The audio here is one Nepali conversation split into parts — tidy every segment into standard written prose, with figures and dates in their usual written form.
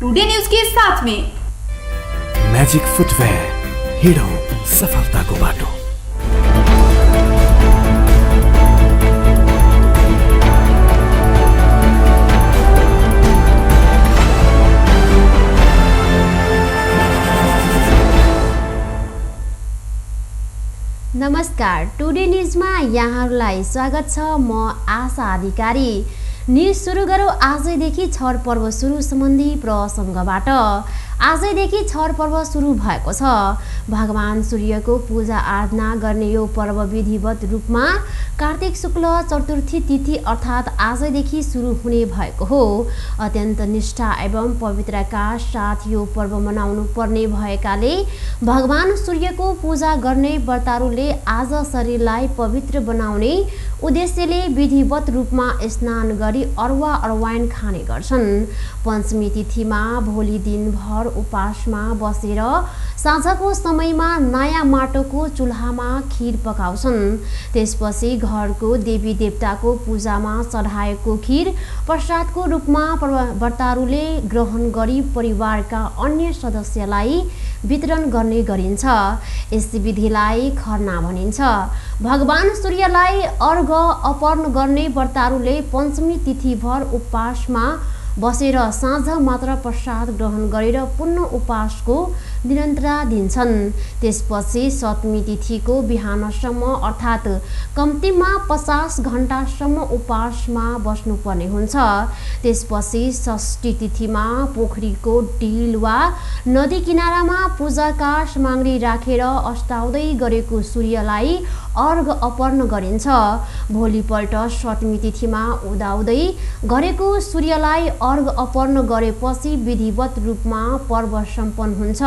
टुडे न्यूज के साथ में मैजिक फुटवेयर, हिडौं सफलताको बाटो। नमस्कार, टुडे न्यूजमा यहाँहरूलाई स्वागत छ। म आशा अधिकारी। न्यूज सुरु गरौँ आजैदेखि छठ पर्व सुरु सम्बन्धी प्रसङ्गबाट। आजैदेखि छठ पर्व सुरु भएको छ। भगवान सूर्यको पूजा आराधना गर्ने यो पर्व विधिवत रूपमा कार्तिक शुक्ल चतुर्थी तिथि अर्थात् आजैदेखि सुरु हुने भएको हो। अत्यन्त निष्ठा एवं पवित्रका साथ यो पर्व मनाउनु पर्ने भएकाले भगवान सूर्यको पूजा गर्ने व्रतारुले आज शरीरलाई पवित्र बनाउने उद्देश्यले विधिवत रूपमा स्नान गरी अरुवा अरवाइन खाने गर्छन्। पञ्चमी तिथिमा भोलि दिनभर उपासमा बसेर साँझको समयमा नयाँ माटोको चुल्हामा खीर पकाउँछन्। त्यसपछि घरको देवी देवताको पूजामा चढाएको खीर प्रसादको रूपमा व्रतारुले ग्रहण गरी परिवारका अन्य सदस्यलाई वितरण गर्ने गरिन्छ। यस विधिलाई खरना भनिन्छ। भगवान सूर्यलाई अर्घ अर्पण गर्ने व्रतारुले पञ्चमी तिथिभर उपवासमा बसेर साँझ मात्र प्रसाद ग्रहण गरेर पुनः उपवासको निरन्तरता दिन्छन्। त्यसपछि सप्तमी तिथिको बिहानसम्म अर्थात् कम्तीमा 50 घण्टासम्म उपवासमा बस्नुपर्ने हुन्छ। त्यसपछि षष्ठी तिथिमा पोखरीको डिल वा नदी किनारामा पूजाका सामग्री राखेर अस्ताउँदै गरेको सूर्यलाई अर्घ अर्पण गरिन्छ। भोलिपल्ट सप्तमी तिथिमा उदाउँदै गरेको सूर्यलाई अर्घ अर्पण गरेपछि विधिवत रूपमा पर्व सम्पन्न हुन्छ।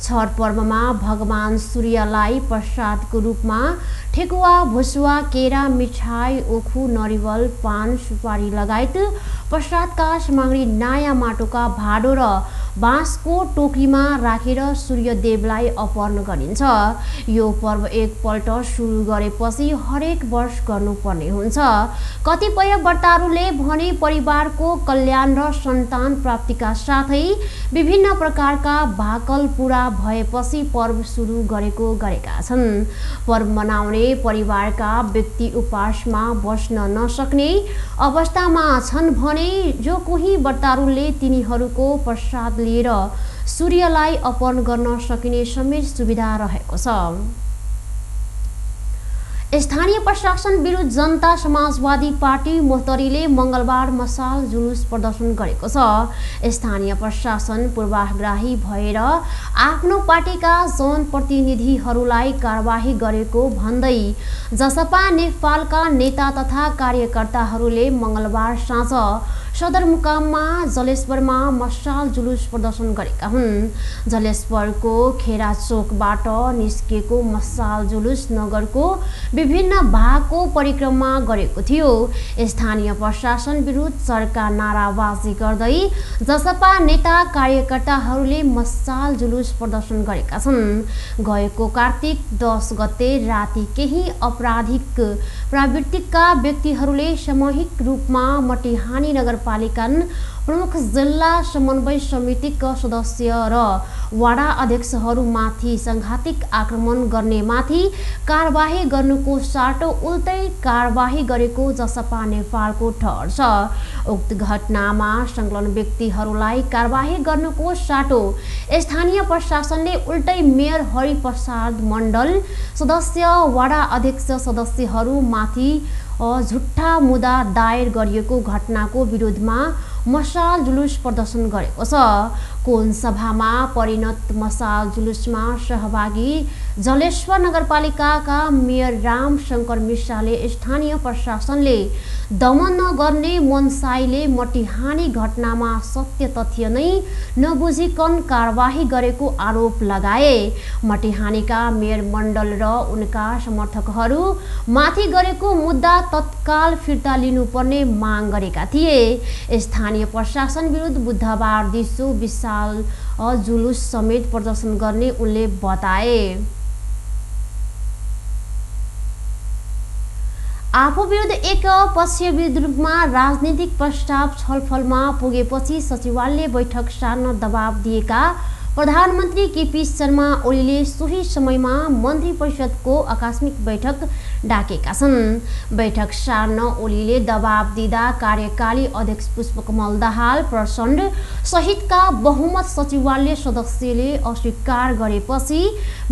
छठ पर्वमा भगवान सूर्यलाई प्रसादको रूपमा ठेकुवा, भुसुवा, केरा, मिठाई, उखु, नरिवल, पान, सुपारी लगायत प्रसादका सामग्री नयाँ माटोका भाँडो र बाँसको टोकरीमा राखेर सूर्यदेवलाई अर्पण गरिन्छ। यो पर्व एकपल्ट सुरु गरेपछि हरेक वर्ष गर्नुपर्ने हुन्छ। कतिपय व्रतारुले भने परिवारको कल्याण र सन्तान प्राप्तिका साथै विभिन्न प्रकारका भाकल पूरा भएपछि पर्व सुरु गरेका छन्। पर्व मनाउने परिवारका व्यक्ति उपवासमा बस्न नसक्ने अवस्थामा छन् भने जो कोही व्रतारुले तिनीहरूको प्रसाद लिएर सूर्यलाई अर्पण गर्न सकिने समेत सुविधा रहेको छ। स्थानीय प्रशासन विरुद्ध जनता समाजवादी पार्टी मोहतरीले मंगलबार मशाल जुलुस प्रदर्शन गरेको छ। स्थानीय प्रशासन पूर्वाग्रही भएर आफ्नो पार्टीका जनप्रतिनिधिहरूलाई कारबाही गरेको भन्दै जसपा नेपालका नेता तथा कार्यकर्ताहरूले मंगलबार साँझ सदरमुकाममा जलेश्वरमा मशाल जुलुस प्रदर्शन गरेका हुन्। जलेश्वरको खेरा चोकबाट निस्केको मशाल जुलुस नगरको विभिन्न भागको परिक्रमा गरेको थियो। स्थानीय प्रशासन विरुद्ध सरकार नाराबाजी गर्दै जसपा नेता कार्यकर्ताहरूले मशाल जुलुस प्रदर्शन गरेका छन्। गएको कार्तिक 10 गते राति केही आपराधिक प्रवृत्तिका व्यक्तिहरूले सामूहिक रूपमा मटिहानी नगरपालिका प्रमुख, जिल्ला समन्वय समितिका सदस्य र वडा अध्यक्षहरूमाथि सङ्घातिक आक्रमण गर्नेमाथि कारबाही गर्नुको साटो उल्टै कारबाही गरेको जसपा नेपालको ठहर छ। उक्त घटनामा संलग्न व्यक्तिहरूलाई कारबाही गर्नुको साटो स्थानीय प्रशासनले उल्टै मेयर हरिप्रसाद मण्डल, सदस्य, वडा अध्यक्ष सदस्यहरूमाथि झुट्टा मुद्दा दायर गरिएको घटनाको विरोधमा मशाल जुलुस प्रदर्शन गरेको छ। कोन सभामा परिणत मशाल जुलुसमा सहभागी जलेश्वर नगरपालिकाका मेयर रामशंकर मिश्राले स्थानीय प्रशासनले दमन नगर्ने मनसाईले मटिहानी घटनामा सत्य तथ्य नै नबुझिकन कारबाही गरेको आरोप लगाए। मटिहानीका मेयर मण्डल र उनका समर्थकहरू माथि गरेको मुद्दा तत्काल फिर्ता लिनुपर्ने माग गरेका थिए। स्थानीय प्रशासन विरुद्ध बुधबार दिउँसो विशाल जुलुस समेत प्रदर्शन गर्ने उनले बताए। आफू विरुद्ध एक पक्षीय विरूपमा राजनीतिक प्रस्ताव छलफलमा पुगेपछि सचिवालय बैठक सार्न दबाब दिएका प्रधानमन्त्री केपी शर्मा ओलीले सोही समयमा मन्त्री परिषदको आकस्मिक बैठक डाकेका छन्। बैठक सार्न ओलीले दबाब दिँदा कार्यकारी अध्यक्ष पुष्पकमल दाहाल प्रचण्ड सहितका बहुमत सचिवालय सदस्यले अस्वीकार गरेपछि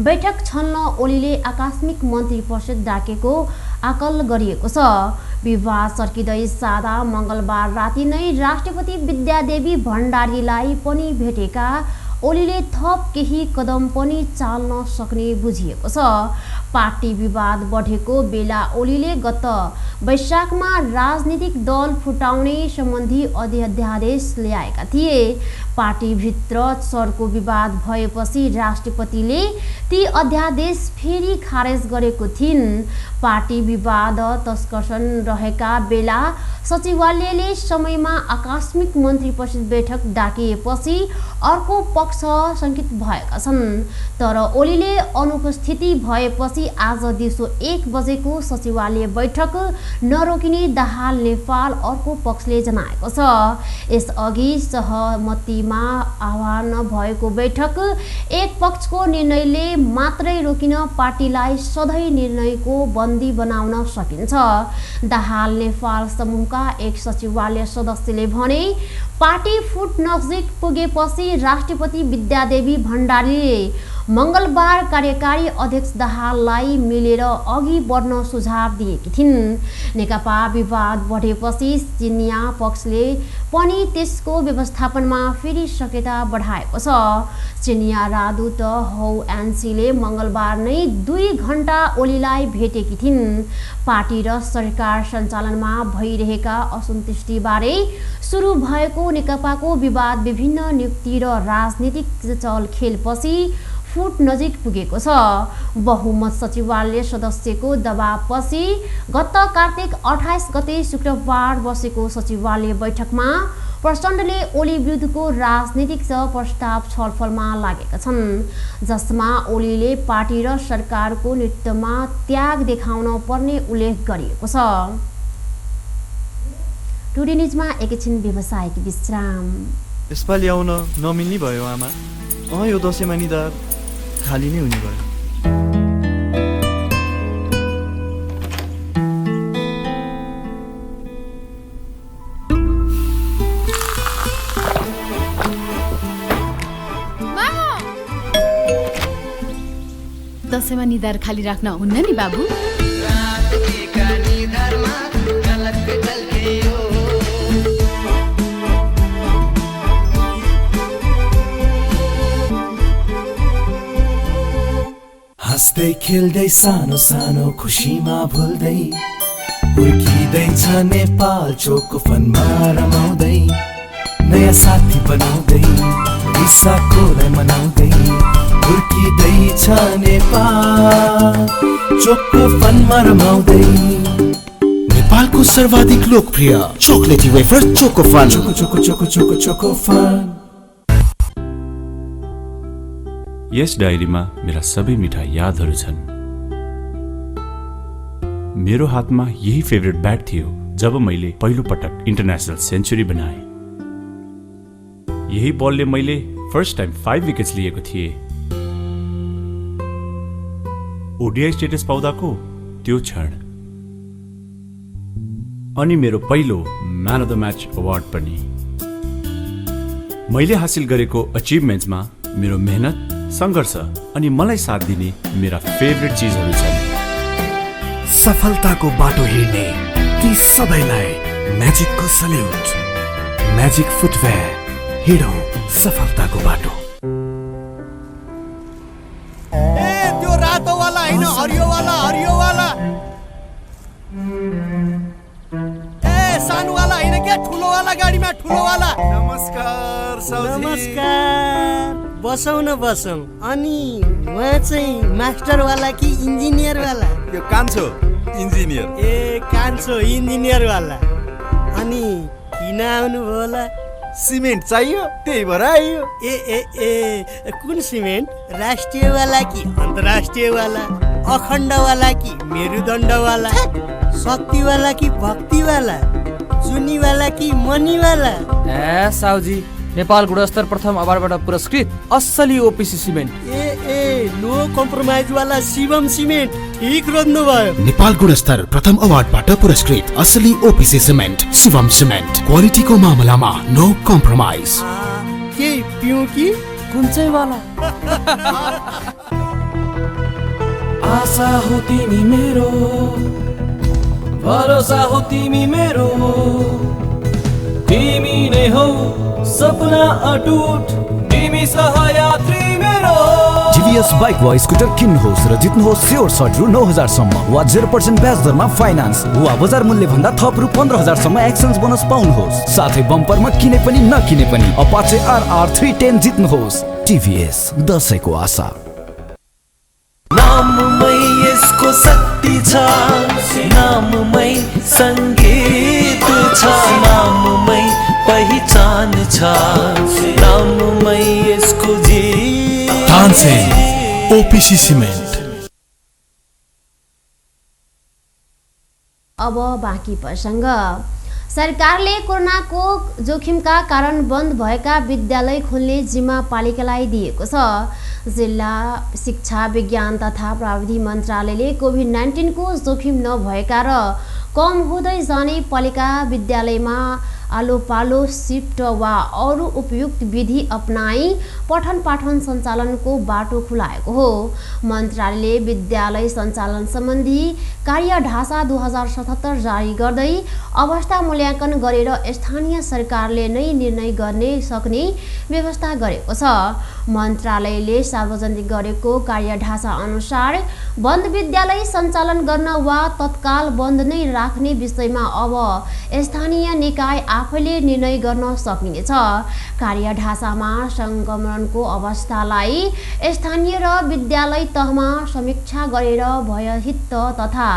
बैठक छल्न ओलीले आकस्मिक मन्त्री परिषद डाकेको आकल गरिएको छ। विवाद सर्किँदै सादा मङ्गलबार राति नै राष्ट्रपति विद्यादेवी भण्डारीलाई पनि भेटेका ओलीले थप केही कदम पनि चाल्न सक्ने बुझिएको छ। पार्टी विवाद बढेको बेला ओलीले गत वैशाखमा राजनीतिक दल फुटाउने सम्बन्धी अध्यादेश ल्याएका थिए। पार्टीभित्र चर्को विवाद भएपछि राष्ट्रपतिले ती अध्यादेश फेरि खारेज गरेको थिइन्। पार्टी विवाद तस्कर्सन रहेका बेला सचिवालयले समयमा आकस्मिक मन्त्री परिषद बैठक डाकिएपछि अर्को पक्ष शङ्कित भएका छन्। तर ओलीले अनुपस्थिति भएपछि आज दिउँसो 1 बजेको सचिवालय बैठक नरोकिने दाहाल नेपाल अर्को पक्षले जनाएको छ। यसअघि सहमतिमा आह्वान भएको बैठक एक पक्षको निर्णयले मात्रै रोकिन पार्टीलाई सधैँ निर्णयको बन्दी बनाउन सकिन्छ। दाहाल नेपाल समूहका एक सचिवालय सदस्यले भने पार्टी फुट नजिक पुगेपछि राष्ट्रपति विद्यादेवी भण्डारीले मङ्गलबार कार्यकारी अध्यक्ष दाहाललाई मिलेर अघि बढ्न सुझाव दिएकी थिइन्। नेकपा विवाद बढेपछि चिनिया पक्षले पनि त्यसको व्यवस्थापनमा फेरि सक्रियता बढाएको छ। चिनिया राजदूत हौ एनसीले मङ्गलबार नै 2 घण्टा ओलीलाई भेटेकी थिइन्। पार्टी र सरकार सञ्चालनमा भइरहेका असन्तुष्टिबारे सुरु भएको नेकपाको विवाद विभिन्न नियुक्ति र राजनीतिक चलखेलपछि फुट नजिक पुगेको छ। बहुमत सचिवालय सदस्यको दबावपछि गत कार्तिक 28 गते शुक्रबार बसेको सचिवालय बैठकमा प्रचण्डले ओली विरुद्धको राजनीतिक प्रस्ताव छलफलमा लागेका छन्, जसमा ओलीले पार्टी र सरकारको नेतृत्वमा त्याग देखाउन पर्ने उल्लेख गरिएको छ। टुडे न्युजमा एकैछिन व्यवसायिक विश्राम। यसपालि आउन नमिल्ने भयो आमा। यो दसैँमा निधार खाली नै हुने भयो। दसैँमा निधार खाली राख्न हुन्न नि बाबु। हाँस्दै खेल्दै सानो सानो खुसीमा भुल्दै हुर्किँदैछ नेपाल चोको फनमा रमाउँदै नयाँ साथी बनाउँदै विशाखोलाई मनाउँदै हुर्किँदैछ नेपाल चोको फनमा रमाउँदै। नेपालको सर्वाधिक लोकप्रिय chocolatey wafer choco fun. Choco choco choco choco choco fun. यस डायरीमा मेरा सबै मिठा यादहरू छन्। मेरो हातमा यही फेभरेट ब्याट थियो जब मैले पहिलो पटक इन्टरनेसनल सेन्चुरी बनाए। यही बलले मैले फर्स्ट टाइम 5 विकेट्स लिएको थिएँ। ओडिआई स्टेटस पाउँदाको त्यो क्षण अनि मेरो पहिलो man of the match award पनि। मैले हासिल गरेको अचिभमेन्ट्समा मेरो मेहनत, सङ्घर्ष अनि मलाई साथ दिने मेरा फेभरेट चिजहरू छन्। सफलताको बाटो हिँड्ने ती सबैलाई म्याजिकको सल्युट। म्याजिक फुटवेयर, हिँडौँ सफलताको बाटो। त्यो रातो वाला हैन, हरियो वाला, हरियो वाला। सानो वाला हैन के, ठुलो वाला गाडीमा ठुलो वाला। नमस्कार साउजी। नमस्कार। बसौँ न बसौँ। अनि उहाँ चाहिँ मास्टर वाला कि इन्जिनियर वाला? यो कान्छो इन्जिनियर। ए कान्छो इन्जिनियर वाला। अनि किन आउनुभयो होला? सिमेन्ट चाहियो त्यही भएर आइयो। ए ए ए कुन सिमेन्ट? राष्ट्रिय वाला कि अन्तर्राष्ट्रिय वाला? अखण्ड वाला कि मेरुदण्ड वाला? शक्तिवाला कि भक्तिवाला, चुनीवाला कि मनीवाला? ए साउजी, नेपाल गुणस्तर प्रथम अवार्डबाट पुरस्कृत असली ओपिसी सिमेन्ट। नो कम्प्रोमाइज वाला शिवम सिमेन्ट ठीक रोज्नु भयो। नेपाल गुणस्तर प्रथम अवार्डबाट पुरस्कृत असली ओपिसी सिमेन्ट शिवम सिमेन्ट, क्वालिटीको मामलामा नो कम्प्रोमाइज। के पिउँ कि कुन चाहिँ वाला? आशा हो तिमी मेरो, भरोसा हो तिमी मेरो, तिमी नै हौ सपना अटुट, तिमी सहयात्री मेरो। टिभीएस बाइक वा स्कुटर किन्नुहोस् र जित्नुहोस् स्योर सर्ट रु 9,000 सम्म वा 0% ब्याज दरमा फाइनान्स वा बजार मूल्य भन्दा थप रु 15,000 सम्म एक्सचेन्ज बोनस पाउनुहोस्। साथै बम्परमा किने पनि नकिने पनि अपाचे RR 310 जित्नुहोस्। टिभीएस, दशैंको आशा। नाममै यसको शक्ति छ, नाममै संगीत छ, नाममै पहिचान छ, नाममै यसको जीत। Tansen OPC cement. अब बाँकी प्रसङ्ग। सरकारले कोरोनाको जोखिमका कारण बन्द भएका विद्यालय खोल्ने जिम्मा पालिकालाई दिएको छ। जिल्ला शिक्षा विज्ञान तथा प्रविधि मन्त्रालयले कोभिड-19 को जोखिम नभएका र कम हुँदै जाने पालिका विद्यालयमा आलो पालो शिफ्ट वा अरू उपयुक्त विधि अपनाई पठन पाठन सञ्चालनको बाटो खुलाएको हो। मन्त्रालयले विद्यालय सञ्चालन सम्बन्धी कार्यढाँचा 2077 जारी गर्दै अवस्था मूल्याङ्कन गरेर स्थानीय सरकारले नै निर्णय गर्ने सक्ने व्यवस्था गरेको छ। मन्त्रालयले सार्वजनिक गरेको कार्यढाँचा अनुसार बन्द विद्यालय सञ्चालन गर्न वा तत्काल बन्द नै राख्ने विषयमा अब स्थानीय निकाय आफैले निर्णय गर्न सकिनेछ। कार्यढाँचामा सङ्क्रमणको अवस्थालाई स्थानीय र विद्यालय तहमा समीक्षा गरेर भयहित तथा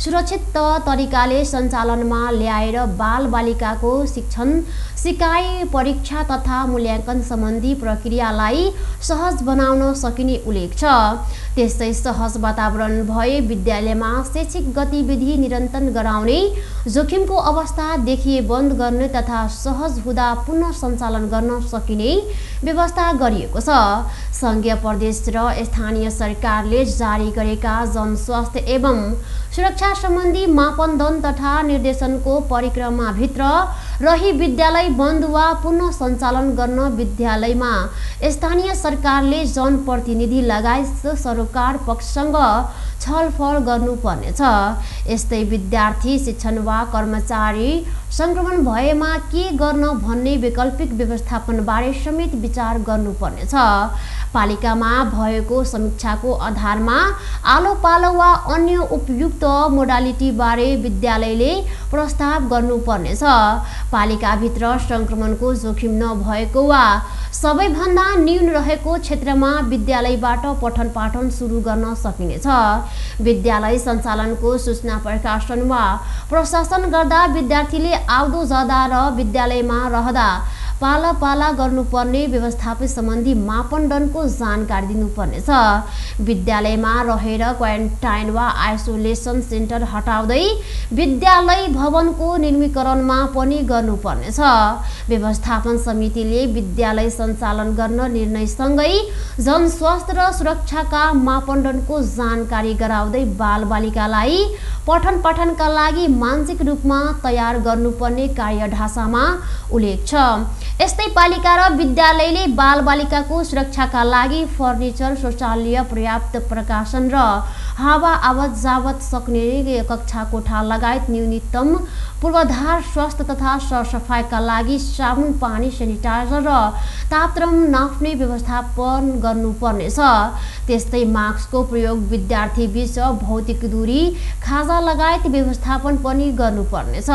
सुरक्षित तरिकाले सञ्चालनमा ल्याएर बालबालिकाको शिक्षण सिकाइ परीक्षा तथा मूल्याङ्कन सम्बन्धी प्रक्रियालाई सहज बनाउन सकिने उल्लेख छ। त्यस्तै सहज वातावरण भए विद्यालयमा शैक्षिक गतिविधि निरन्तर गराउने, जोखिमको अवस्था देखिए बन्द गर्ने तथा सहज हुँदा पुनः सञ्चालन गर्न सकिने व्यवस्था गरिएको छ। सङ्घीय प्रदेश र स्थानीय सरकारले जारी गरेका जनस्वास्थ्य एवं सुरक्षा सम्बन्धी मापदण्ड तथा निर्देशनको परिक्रमाभित्र रही विद्यालय बन्द वा पुनः सञ्चालन गर्न विद्यालयमा स्थानीय सरकारले जनप्रतिनिधि लगायत सरकार पक्षसँग छलफल गर्नुपर्नेछ। यस्तै विद्यार्थी, शिक्षण वा कर्मचारी सङ्क्रमण भएमा के गर्न भन्ने वैकल्पिक व्यवस्थापनबारे समेत विचार गर्नुपर्नेछ। पालिकामा भएको समीक्षाको आधारमा आलो पालो वा अन्य उपयुक्त मोडालिटीबारे विद्यालयले प्रस्ताव गर्नुपर्नेछ। पालिकाभित्र सङ्क्रमणको जोखिम नभएको वा सबैभन्दा न्यून रहेको क्षेत्रमा विद्यालयबाट पठन पाठन सुरु गर्न सकिनेछ। विद्यालय सञ्चालनको सूचना प्रकाशन वा प्रशासन गर्दा विद्यार्थीले आउँदो जाँदा र विद्यालयमा रहँदा पाला पाला गर्नुपर्ने व्यवस्थापन सम्बन्धी मापदण्डको जानकारी दिनुपर्नेछ। विद्यालयमा रहेर क्वारेन्टाइन वा आइसोलेसन सेन्टर हटाउँदै विद्यालय भवनको निर्मीकरणमा पनि गर्नुपर्नेछ। व्यवस्थापन समितिले विद्यालय सञ्चालन गर्न निर्णयसँगै जनस्वास्थ्य र सुरक्षाका मापदण्डको जानकारी गराउँदै बालबालिकालाई पठन पाठनका लागि मानसिक रूपमा तयार गर्नुपर्ने कार्यढाँचामा उल्लेख छ। यस्तै पालिका र विद्यालयले बालबालिकाको सुरक्षाका लागि फर्निचर, शौचालय, पर्याप्त प्रकाशन र हावा आवत जावत सक्ने कक्षा कोठा लगायत न्यूनतम पूर्वाधार स्वास्थ्य तथा सरसफाइका लागि साबुन पानी, सेनिटाइजर र तापक्रम नाप्ने व्यवस्थापन गर्नुपर्नेछ। त्यस्तै मास्कको प्रयोग, विद्यार्थी बीच भौतिक दूरी, खाजा लगायत व्यवस्थापन पनि गर्नुपर्नेछ।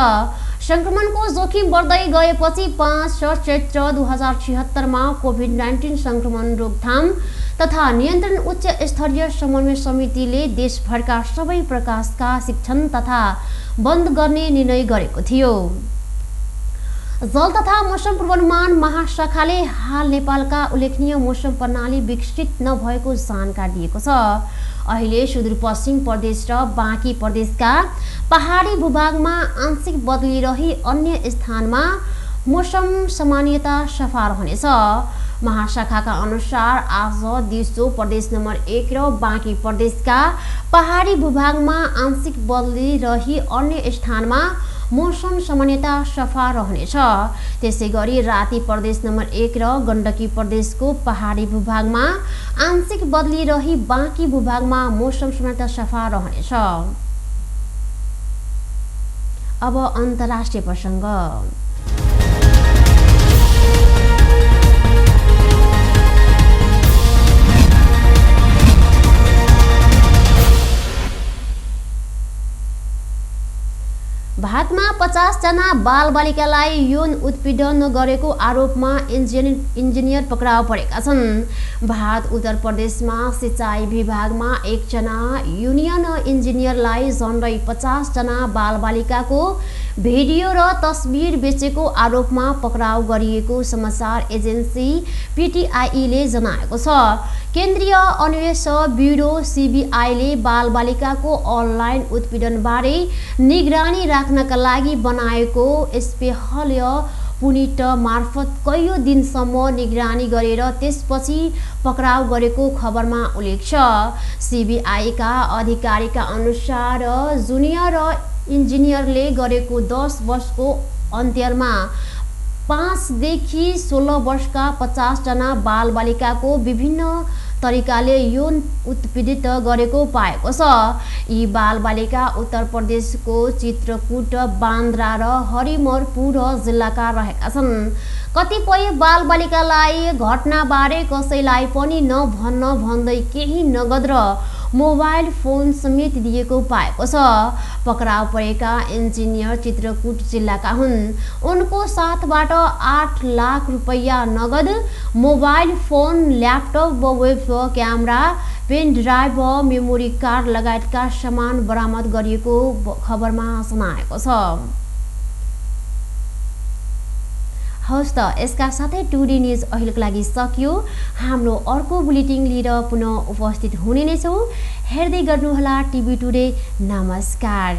सङ्क्रमणको जोखिम बढ्दै गएपछि 5 चैत्र 2076 मा कोभिड-19 सङ्क्रमण रोकथाम तथा नियन्त्रण उच्च स्तरीय समन्वय समितिले देशभरका सबै प्रकारका शिक्षण तथा बन्द गर्ने निर्णय गरेको थियो। जल तथा मौसम पूर्वानुमान महाशाखाले हाल नेपालका उल्लेखनीय मौसम प्रणाली विकसित नभएको जानकारी दिएको छ। अहिले सुदूरपश्चिम प्रदेश र बाँकी प्रदेशका पहाडी भूभागमा आंशिक बदली रही अन्य स्थानमा मौसम सामान्यता सफा रहनेछ। महाशाखाका अनुसार आज दिउँसो प्रदेश नम्बर 1 र बाँकी प्रदेशका पहाडी भूभागमा आंशिक बदली रही अन्य स्थानमा मौसम सामान्यता सफा रहनेछ। त्यसैगरी राति प्रदेश नम्बर 1 र गण्डकी प्रदेशको पहाडी भूभागमा आंशिक बदली रही बाँकी भूभागमा मौसम सामान्यता सफा रहनेछ। अब अन्तर्राष्ट्रिय प्रसङ्ग। भारतमा 50 जना बालबालिकालाई यौन उत्पीडन गरेको आरोपमा इन्जिनियर पक्राउ परेका छन्। भारत उत्तर प्रदेशमा सिँचाइ विभागमा 1 जना युनियन इन्जिनियरलाई झन्डै 50 जना बालबालिकाको भिडियो र तस्बिर बेचेको आरोपमा पक्राउ गरिएको समाचार एजेन्सी पीटीआईले जनाएको छ। केन्द्रीय अन्वेषण ब्युरो सीबीआईले बालबालिकाको अनलाइन उत्पीडनबारे निगरानी राख्नका लागि बनाएको स्पेहल पुनिट मार्फत कैयौं दिनसम्म निगरानी गरेर त्यसपछि पक्राउ गरेको खबरमा उल्लेख छ। सीबीआईका अधिकारीका अनुसार जुनियर इन्जिनियरले गरेको 10 वर्षको अन्त्यमा 5 देखि 16 वर्षका 50 जना बालबालिकाको विभिन्न तरिकाले यौन उत्पीडित गरेको पाएको छ। यी बालबालिका उत्तर प्रदेशको चित्रकूट, बान्द्रा र हरिमरपुर जिल्लाका रहेका छन्। कतिपय बालबालिकालाई घटनाबारे कसैलाई पनि नभन्न भन्दै केही नगद र मोबाइल फोन समेत दिएको पाएको छ। पक्राउ परेका इन्जिनियर चित्रकूट जिल्लाका हुन्। उनको साथबाट 8 लाख रुपैयाँ नगद, mobile phone, laptop, web camera, pen drive, memory card लगायतका सामान बरामद गरिएको खबरमा जनाएको छ। हवस् त, यसका साथै टुडे न्युज अहिलेको लागि सकियो। हाम्रो अर्को बुलेटिन लिएर पुनः उपस्थित हुने नै छौँ। हेर्दै गर्नुहोला टिभी टुडे। नमस्कार।